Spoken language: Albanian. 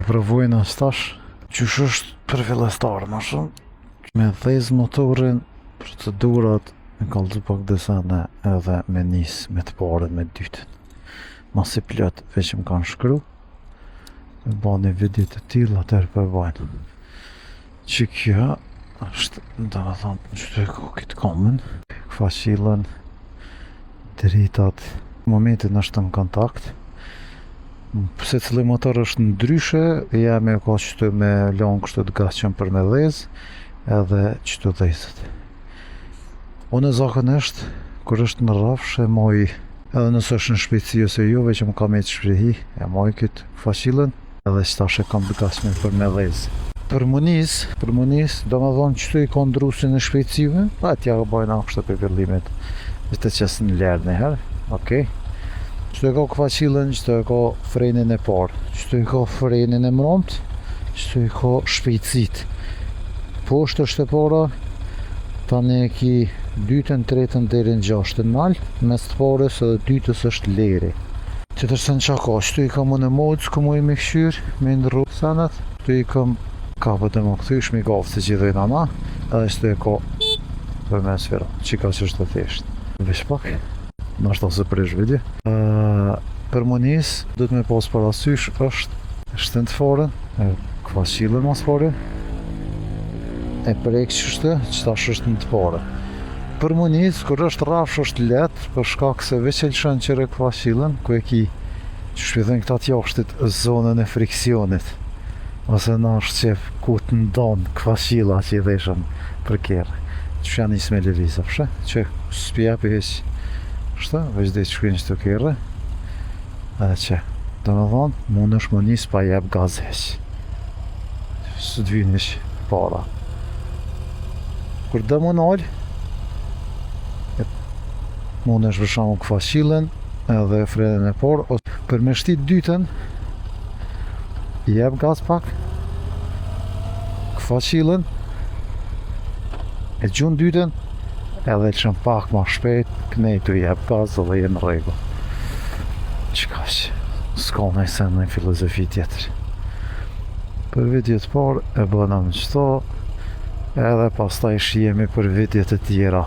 provojnë as tash. Qysh është për fillestar ma shumë. Me dhez motorin, procedurat, me kallzu pak desene edhe me nis me të parën, me dytën. Masi plot veç më kanë shkru. Me ba një video të tillë, atëherë po e bajnë. Që kjo është, do me thonë, që të e ka këtë komën, kfaqillën, dritat, momentin është në kontakt. Se cili motor është ndryshe, ja me ka qëtu me lanë kështu të gatshëm për me dhez, edhe qëtu dhezet. Unë zakonisht, kur është në rrafsh, e moj, edhe nëse është në shpejtësi ose jo, veç më ka me të shprehi, e moj këtë faqillën, edhe që tash e kam të gatshme për me dhez. Për munis, për munis, do me thonë qëtu i ka ndrusin e shpejtësive, pa t'ja bajna kështu për fillimit, veç të qesë në lerë një herë, okej. Qëtu e ka kfaqillën, qëtu e ka frenin e parë, qëtu e ka frenin e mromt, qëtu e ka shpejtësit. Poshtë është e para, tani e ki dytën, tretën deri në gjashtën nalt, mes të parës edhe dytës është leri. Tjetër sen qa ka, qëtu i kam unë modes ku muj me kqyr, me ndrru senet, qëtu i kam ka për të më kthysh mi gafë se që i dhejna na, edhe qëtu e ka për me sfera, që ka që është e thjesht. Veç pak, nashta se prish video. Uh, për munis, do të me pas parasysh është shtën të farën, e kfaqillën mas pari, e prek qështu, që tash është në të parë. Për munis, kur është rrafsh është lehtë, për shkak se veç e lëshon qëre kfaqillën, ku e ki, që shpjethën këta t'jashtit, zonën e friksionit. Ose në është qef ku të ndon kfaqilla që i dheshëm për kerë. Që janë nisë me lëviz, apshe? Që s'pja për hiq. Kështu, veç dhe të shkrin që të kerë. Edhe që, do me thonë, mund është më nis pa jep gaz hiq. Së të vynë hiq para. Kur do më nalë, mund është për shembull kfaqillën edhe frenin e parë, ose për me shti dytën, jep gaz pak, kfaqillën, e gjun dytën, edhe lëshon pak ma shpejt, knej tu jep gaz dhe je në rregull. Qka që, s'ka nëj sen në filozofi tjetër. Për video të parë e bënëm qëto, edhe pastaj shihemi për video të tjera.